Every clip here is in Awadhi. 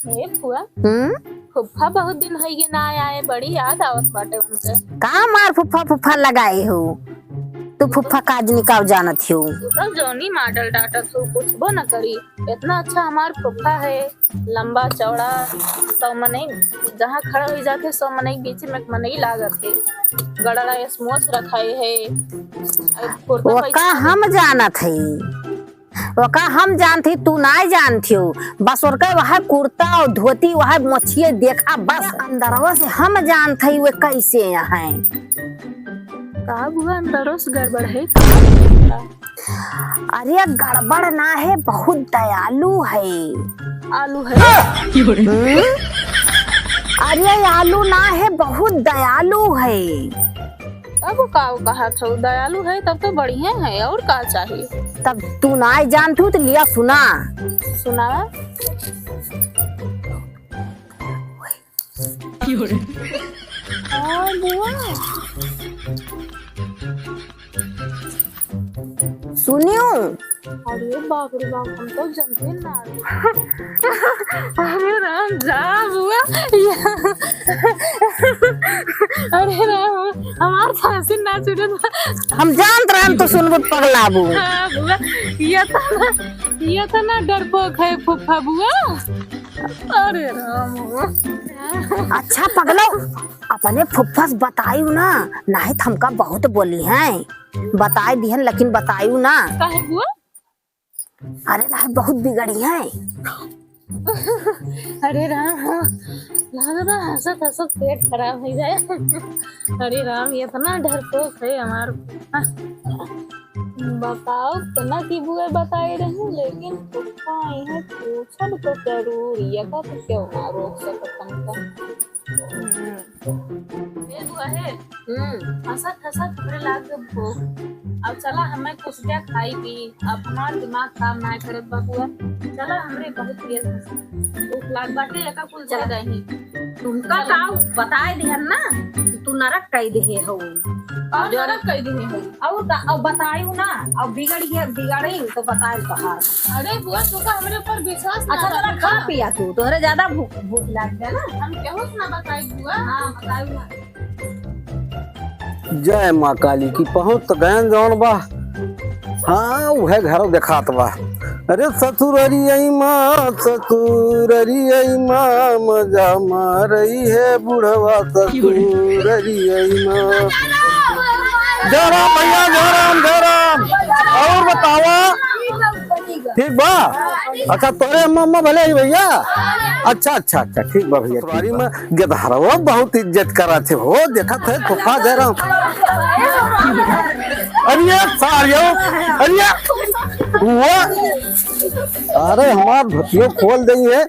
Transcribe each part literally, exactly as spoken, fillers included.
ए फुआ, हम्म? फुफ्फा बहुत दिन होइगे ना आए, बड़ी याद आवत बाटे उनके। का मार फुफ्फा फुफ्फा लगाए हो? तू फुफ्फा का आज निकाव जानत हो? तू तो जौनी माडल डांटत हो, कुछ वो न करी। इतना अच्छा हमार फुफ्फा है, लंबा चौड़ा, सौ मनई जहाँ खड़ा हो जाते, सौ मनई बीच में एक मनई लागत है। गड़ड़ा यस मोछ रखाए है, और कुर्ता ओका पैजामा हम जानत है। ओका हम जानत ही, तू नाय जानत हो। बस ओरका वह कुर्ता और धोती, वह मोछिए देखा बस। अंदरवा से हम जानत ही वे कैसे हैं। का बुआ अंदरवा से गड़बड़ है? अरे गड़बड़ ना है, बहुत दयालु है। आलू है? हम्म? अरे आलू ना है, बहुत दयालु है। तब का कहत हो, दयालु है तब तो बढ़िया है, और का चाहिए? तब तू नाय जानत हो तो लिया सुना। सुनावा। हाँ, बुआ। सुनियो। अरे बाप रे बाप, हम तो जनते ना रहे। अरे राम, जा बुआ। या-, अरे राम, हमार फांसी ना छूटत बा। हम जानत रहन तो सुनबो पगलाबू। हाँ बुआ, ये तो ना, ये तो ना डरपोक है फुफ्फा बुआ। अरे राम। अच्छा पगलो, अपने फुफ्फा से बतायू ना, नाहीं तो हमका बहुत बोली हैं। बताए दिहन लेकिन बतायू ना। काहे बुआ? अरे नाहीं, बहुत बिगड़ी हैं। अरे राम, लागत है हंसत हंसत पेट खराब हो जाए। अरे राम, इतना डरपोक है हमार। बताओ, तना की बुआ बताए रही, लेकिन फुफ्फा आई है, पूछब तो जरूर, यका तो क्यों ना रोक सकत हमका। हम्म। ए बुआ हे, हम्म। हंसत हंसत हमरे लाग गए भूख। अब चला, हमें कुछ दिया खाई पी, अब हमार दिमाग काम ना करत बा बुआ। चला, हमरे बहुत तेज भूख लाग बाटे, यका कुल चल गए ही। तुमका का बताए दिहन ना, तू नरक कई दिहे हो। और जो नरक कई दिहे हो। और का, अब बतायू ना, अब बिगड़ गया, बिगड़ी तो बताए तोहार। अरे बुआ, तू का हमरे ऊपर विश्वास ना अच्छा, चला रखे खा ना। पिया तू, तोहरे ज्यादा भूख, भूख लाग गया ना। हम केहू से ना बताई बुआ। हाँ, बतायू ना। जय माँ काली की पहुँच तो गयन जौन बा। हाँ, उहे घर देखात बा। अरे ससुररी आई माँ, ससुररी आई माँ, मजा मारई है बुढ़वा ससुररी आई माँ। जय राम भैया, जय राम, जय राम। और बतावा, ठीक बा? अच्छा, तोरे अम्मा, अम्मा भले ही भैया। अच्छा, अच्छा, अच्छा, ठीक बा भैया, ठीक बा। ससुरारी में गेदहरवा बहुत इज्जत करत है हो, देखत है फुफा जय राम। अरे ये सारियो, अरे ये, वो, अरे हमार धोतियो खोल दई है।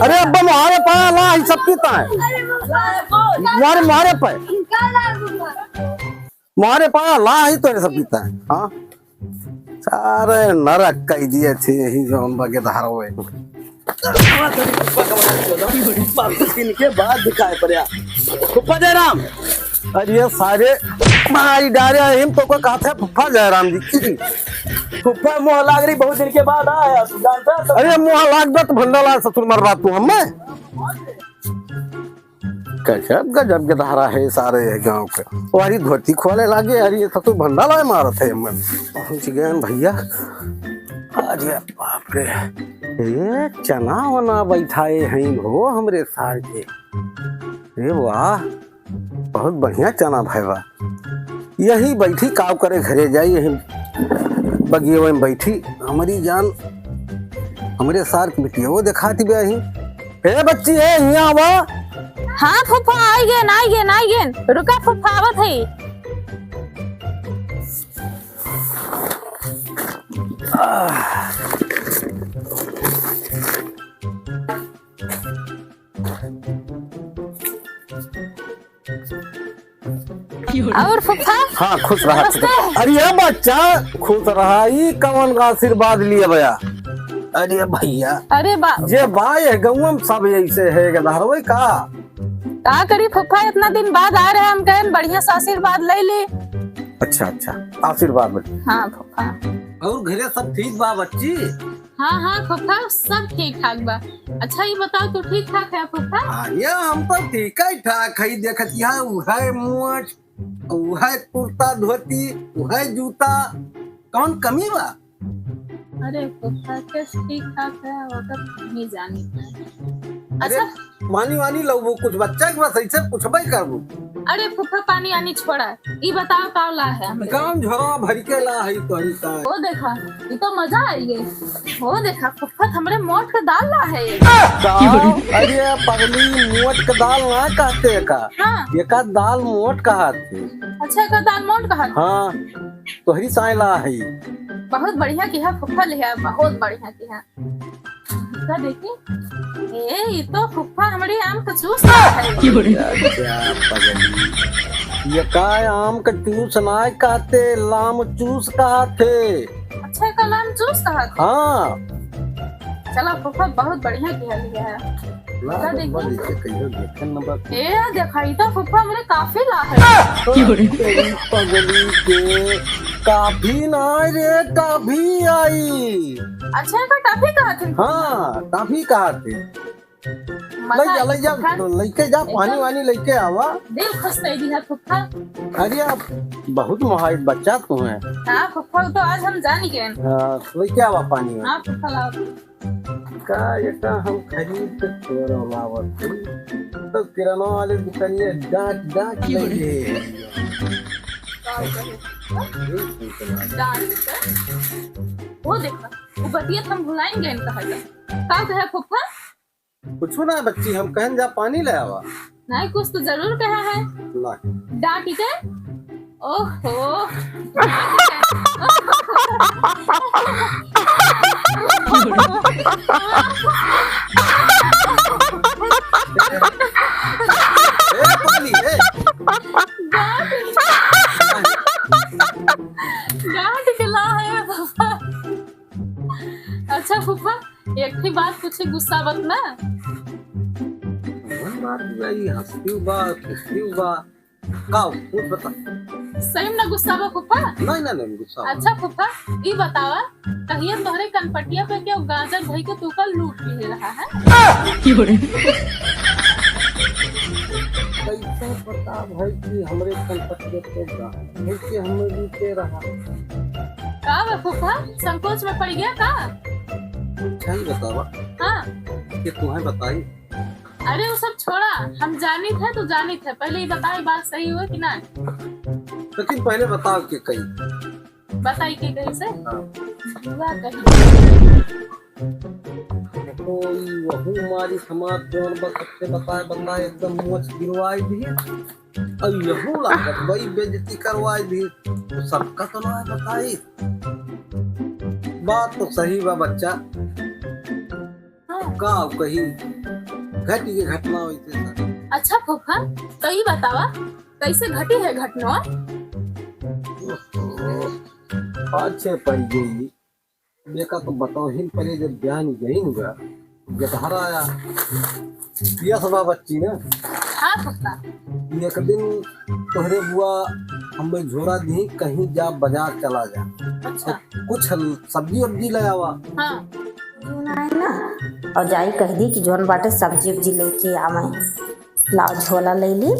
अरे अब्बा मारे पाया ला, ई सब पीता है। मारे, मारे पे। मारे पाया ला, ई तो सब पीता है। हाँ। सारे नरक कई दिए थे यही जौन बा गेदहरवे। दिन के बाद दिखाए पड़े। फुफ्फा जयराम। अरे ये सारे मारी डारे हैं, हम तो को कहा था फुफ्फा जयराम जी की। फुफ्फा मोह लाग रही, बहुत दिन के बाद आया, तू जानता है? अरे मोह लाग बा तो भंडा ला ससुर मरवा तू हमें। गजब, गजब गेदहरा है सारे ये गाँव के। वारी धोती खोले लागे, अरे ये तो तू भंडा लाए मारत है हमें। पहुँच गए भैया। अरे बाप रे, ये चना वना बैठाए हैं हो हमरे सार के। अरे वाह, बहुत बढ़िया चना भय बा। यही बैठी काव करे घरे जाई, यही बगियवे में बैठी। हमारी जान, हमरे सार के बिटिया वो देखाती बे यही। ए बच्ची, ए, हियाँ आवा। हाँ फूफा, आई गेन, आई गेन, आई गेन। रुका फूफा, आवत है। और फूफा? हाँ, खुश रहा, खुश नमस्ते। रहा। अरे ये बच्चा, खुश रहा, ई कवन का आशीर्वाद लिए बया? अरे भैया, अरे बा- जे बा ये गौवा में सब ऐसे है, गेदहरवे का? का करी फूफा, इतना दिन बाद आ रहे, हम कहेन बढ़िया से आशीर्वाद ले ली। अच्छा, अच्छा, आशीर्वाद ले। हाँ फूफा। और घरे सब ठीक बा बच्ची? हाँ, हाँ, फूफा, सब ठीक ठाक बा। अच्छा, ई बताओ, तू ठीक ठाक है, फूफा? हाँ, ये हम तो ठीक ही ठाक है। देखत यहाँ उहै मोछ, उहै कुर्ता धोती, उहै जूता, कौन कमी बा? अरे, फूफा, कैसे ठीक ठाक है, वो तो नहीं जानी। अरे, अच्छा। पानी वानी लउबू कुछ बच्चा के बस ऐसे पूछबे करबू। अरे फूफा, पानी वानी छोड़ा, ई बताओ का ला है हमरे? गाँव झोरा भर के ला है तोहरी का। ओ देखा, ई तो मजा आई गे। ओ देखा फूफा, हमरे मोट के दाल ला है। का? अरे पगली, मोट के दाल ना कहते का। हाँ। एका दाल मोट कहत है। अच्छा, एका दाल मोट कहत है? हाँ, तोहरी साय ला है। बहुत बढ़िया किहा फूफा, लिहा, बहुत बढ़िया किहा। का देखी? ए, ई तो फुफ्फा हमरे आम का चूस रहा है। क्या पगली? ये का आम का चूस ना कहते, लाम चूस कहते। अच्छा, का लाम चूस कहते? हाँ। चला फुफ्फा, बहुत बढ़िया किहा लिहा है। ला, का देखी? बस इसे कहियो देखे न बस। ए, देखा, ई तो फुफ्फा हमरे काफी ला है। तेरी पगली के। काफी ना रे, काफी आई। अच्छा, एका टाफी कहत है? हाँ, टाफी कहत है। मजा लइ जा, आई लइ जा, फुफ्फा। लइके जा, पानी वानी लइके आवा। दिल खुश कर दिया फुफ्फा। अरे, आप बहुत मोहाइब बच्चा तू है। हाँ फुफ्फा, तो आज हम जान गए। हाँ, लइके आवा पानी वानी। हाँ फुफ्फा, लाओ। का एका हम खरीद के तोर लावत हई, तो किराना वाले दुकानिया डांट डांट ले गे। डांट के? वो देखा, वो बतिया हम भुलाइन गए कहा था। का कहे फुफ्फा? कुछ ना बच्ची, हम कहन जा पानी ले आवा। नहीं, कुछ तो जरूर कहा है। ला। डांट के? ओहो। ए, पानी, ए। डांट के। डांट के ला है फुफ्फा। अच्छा फुफ्फा, एक ही बात पूछी, गुस्सा मत ना। कौन बात बा? ई हंसी बा, खुशी बा। का हो? कुछ बता। सही में ना गुस्सा बा फुफ्फा? नहीं, नहीं, नहीं, गुस्सा बा। अच्छा फुफ्फा, ई बतावा, कहिए तोहरे कनपटिया पे केहू गाजर धई के तू का लूट लिए रहा है? कैसे पता भाई कि हमरे कनपटिया पे गाजर धई के हमें लूटे रहा? का बा फुफ्फा, संकोच में पड़ गया का? सही बतावा। हाँ। कि तुम्हें बताई? अरे वो सब छोड़ा, हम जानित है तो जानित है, पहले ई बताई बात सही हुआ कि ना? लेकिन पहले बताओ के कही। बताई के कही से? हाँ। बुआ कही। कोई वहू मारी समाज जौन बा सबसे बताए बताए एकदम मोच गिरवाई दी। अब यहू लागत बा ई बेइज्जती करवाई दी। तो सबका तो ना बताई। बात तो सही बा बच्चा। हाँ। का कही, घटी के घटना वैसे सर। अच्छा फूफा, तो ई बतावा, कैसे घटी है घटना? ओहो, पाछे पड़ गई। देखा तो बताओ ही पड़े, जब जान गई न गया, जब घर आया, यस बा बच्ची ना। हाँ फूफा। एक दिन तोहरे बुआ हमें झोरा दी, कहीं जा बाजार चला जा। अच्छा। तो कुछ हल-, सब्जी वब्जी ले आवा। हाँ। जून आए ना, और जाई कह दी कि जौन बाटे सब्जी उब्जी लेके आवे। लाओ झोला ले ली।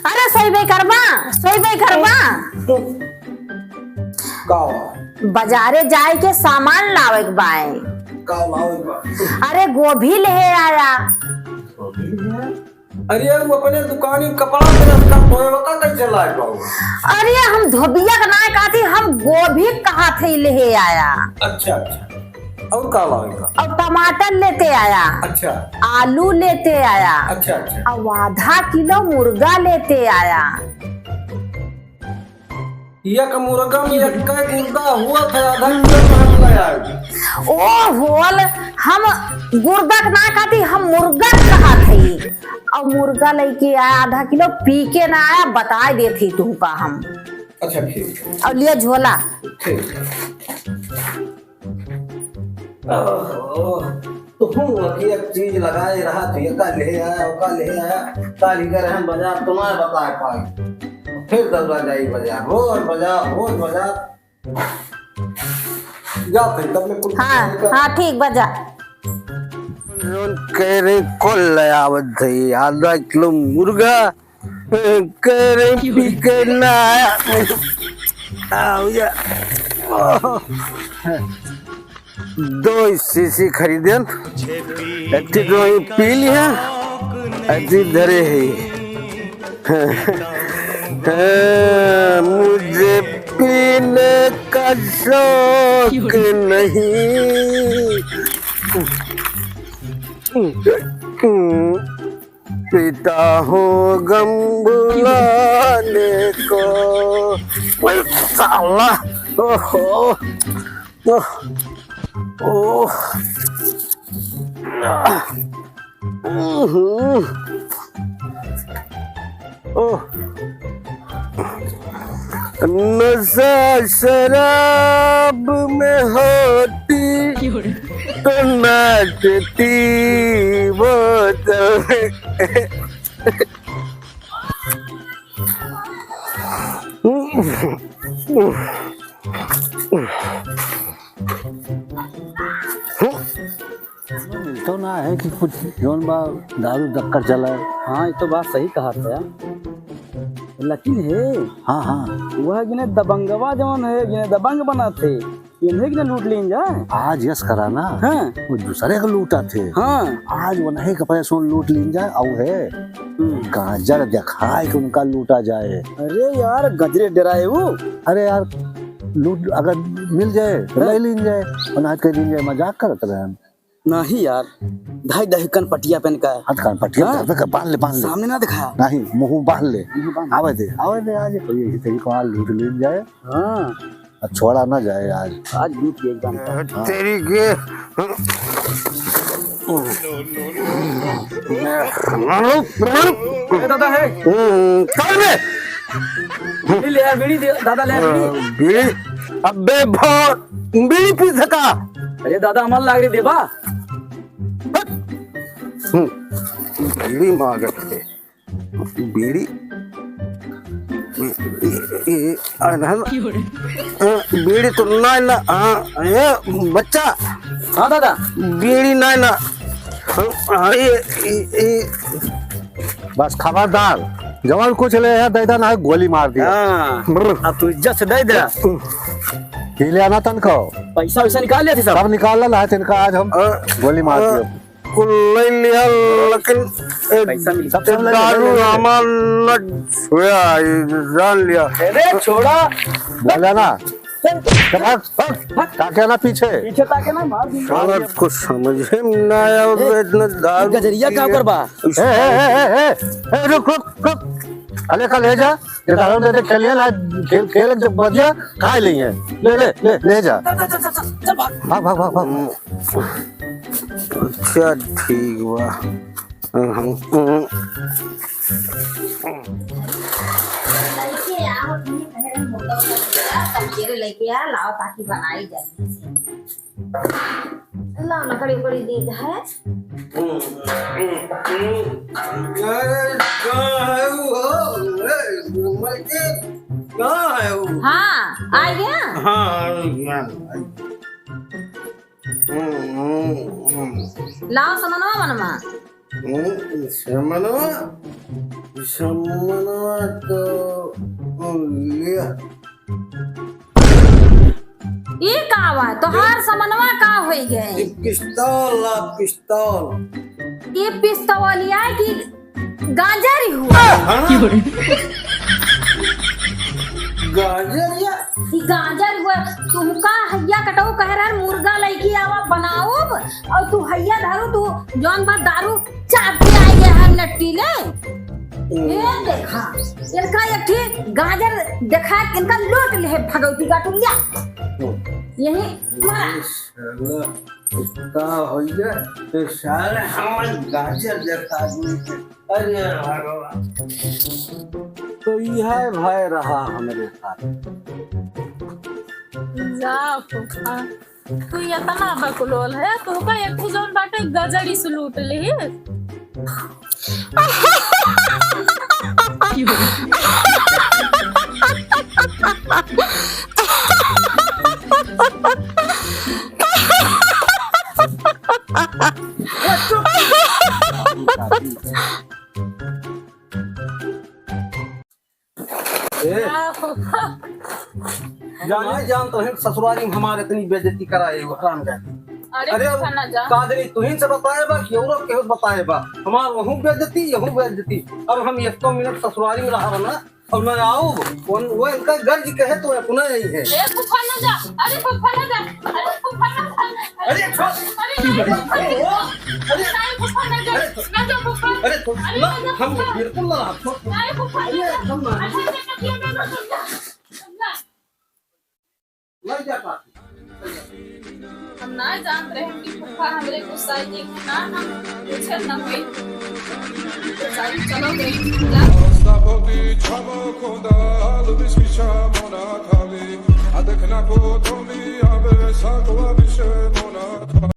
अरे सोइबे करबा, सोइबे करबा। का? बाजारे जाए के सामान लावे के बाए। का लावे के बा? अरे गोभी ले आया। गोभी ले आया? अरे, वो अपने दुकानी कपड़ा प्रेस का धोए होता, कैसे लाए पाओ? अरे, हम धोबिया का ना कहती, हम गोभी कहा थे ले आया। अच्छा, अच्छा। और का लावे का? और टमाटर लेते आया। अच्छा। आलू लेते आया। अच्छा, अच्छा। और आधा किलो मुर्गा लेते आया। एक मुर्गा में एक गुर्दा हुआ था, आधा किलो तो हम ले आए। ओ होल, हम गुर्दा के ना कहती, हम मुर्गा के कहत हई। और मुर्गा लेके आया आधा किलो, पी के ना आया, बताए देत ही तुमका हम। अच्छा, ठीक है। और लिया झोला। ठीक है। ओहो, तुहूँ अकी एक चीज लगाए रहा, तू एका ले आया, ओका ले आया, काली करे हम बाजार तुम्हारे बताए पाई। फिर दौड़ा जाई बाजार, रोज बाजार, रोज बाजार। जा फिर, तब ले कुछ हाँ, खाए का। हाँ, ठीक बा, जा। जौन कह रहे, कुल ले आवत है, आधा किलो मुर्गा, कह रहे, पी के ना आया। आओ जा। दो शीशी खरीदेन, एक ठे तो ही पी लिया, एक ठे धरे है। मुझे पीने का शौक नहीं। पीता हूँ गम भुलाने को। ओए साला, ओहो, ओह, ओह, आह, उहुं, ओह। नशा शराब में होती तो नाचती बोतल। मिलतो ना है कि कुछ जौन बा दारू दक्कर चला है। हाँ, ये तो बात सही कहा था यार। लेकिन है, हाँ, हाँ। वह गिने दबंगवा जौन है, गिने दबंग बना थे, इन्हें गिने लूट लीन जाए। आज यस करा ना, हाँ। वो दूसरे को लूटा थे। हाँ। आज वो नहीं कपड़े सुन लूट लीन जाए, और है हम्म। गाजर दिखाए कि उनका लूटा जाए। अरे यार, गजरे डराए वो। अरे यार, लूट अगर मिल जाए तो हाँ। ले लीन जाए, और ना कह लीन जाए, मजाक करत रहे हम। नहीं यार, धाई दही कनपटिया पहन का। हाँ, तो कनपटिया हाँ। पहन का, बांध ले, बांध ले। सामने ना दिखाया। नहीं, मुंह बांध ले। मुंह बांध। आवे दे, आवे दे, आज कोई यही तरीका लूट लीन जाए। हाँ। अब छोड़ा ना जाए आज। आज लूट के एकदम। हाँ। तेरी के। ए, दादा है। हम्म, कौन है? बीड़ी ले यार, बीड़ी दे, दादा ले यार, बीड़ी। बीड़ी? अबे भो, बीड़ी पी सका? अरे दादा, हमार लाग रही देबा। हट। हम्म, बीड़ी मांगत है। बीड़ी, ए, ए, अनहन, अ, बीड़ी तो ना, ना, हाँ, ए, बच्चा। हाँ, दादा। बीड़ी ना, ना। हाँ, हाँ, ए, ए, ए। बस खबरदार, जवन कुछ ले है, दे देना है, गोली मार दिया। हाँ, ब्र। अब तू इज्जत से दे दे। पी ले ना तन को। पैसा वैसा निकाल लिया था सब? सब निकाल ला, ना है, तिनका आज हम अ, गोली मार अ, दिया। कुल ले लिया, लेकिन ए, पैसा मिल-, सब, सब ले ले, दारू ले ले। हमार न छुआ, ये जान लिया। अरे छोड़ा। बोला ना। चल। चल, भाग, भाग। भाग। ताके ना पीछे। पीछे ताके ना, मार दूंगा। साला कुछ समझे में ना आया, ए, इतना दारू गजरिया का पी ऊपर बा? ए, ए, रुक, रुक, रुक। अले का ले जा। ये दारू दे दे, खेलिए ना, खेल, खेल जब बजिया, खा लेंगे। ले, ले, ले, ले जा। चल, चल, चल, चल, चल, भाग। भाग, भाग, भाग, भाग। अच्छा, ठीक बा। हम, हम, लइके आओ, अपने पहले मुर्गा उर्गा के तब तेरे लइके आ, लाओ ताकि बनाई जाए। लाओ ना, कड़ी उकड़ी दी है। अरे, कहाँ है वो? ए, मलकिन, कहाँ है वो? हाँ, आ गया? हाँ, आ गया। हम्म, हम्म, हम्म। लाओ समनवा मनवा। हम्म, समनवा? समनवा तो, हम्म, लिया। ई का बा? तोहार समनवा का होई गए? ई पिस्तौल ला, पिस्तौल। ई पिस्तौलिया की गाजर हुआ। हाँ? गाजर या? ई गाजर हुआ। तुमका हैया कटऊ कह रहा, मुर्गा लइके आवा बनाऊब, और तू हैया धरू, तू जौन बा दारू चाप के आई है हर नट्टी ले। हम्म। ये देखा, इनका एक ठे गाजर देखा, इनका लोट ले भगवती का टुलिया। हम्म। यही मारा। साला, का होइगा? तो साला हमार गाजर देखा आदमी के। अरे भगवान। तो यह भय रहा हमरे साथ। जा फूफा। तू इतना बकलोल है, तू का एक ठो जौन बाटे गजड़ी से लूट ले। ए, जाने जानत रहे ससुरारी में हमारे इतनी बेइज्जती कराए हो, हराम का। अरे, अरे, अब फूफा ना जा। का जानी तुहिन से बताए बा कि औरो केहू से बताए बा? हमार वहूँ बेइज्जती, यहूँ बेइज्जती। अब हम एको मिनट ससुरारी में रहा ना, और मैं आऊँ, वो, वो इनका गर्ज कहे तो अपना यही है। ए, फूफा ना जा, अरे फूफा ना जा, अरे फूफा ना जा, अरे छोड़। अरे नहीं फूफा ना जा, अरे नहीं फूफा ना जा, अरे ना जा फूफा। अरे छोड़, अरे ना, ना जा हम फूफा। बिल्कुल ना, छोड़। नहीं फूफा ना अरे जा। हम ना। अरे ना जा, ना जा, ना जा। नहीं जा पाती। हम ना जानत रहे कि फूफा हमरे गुस्साई जी के ना हम पूछे न होई। गुस्साई चलो गई।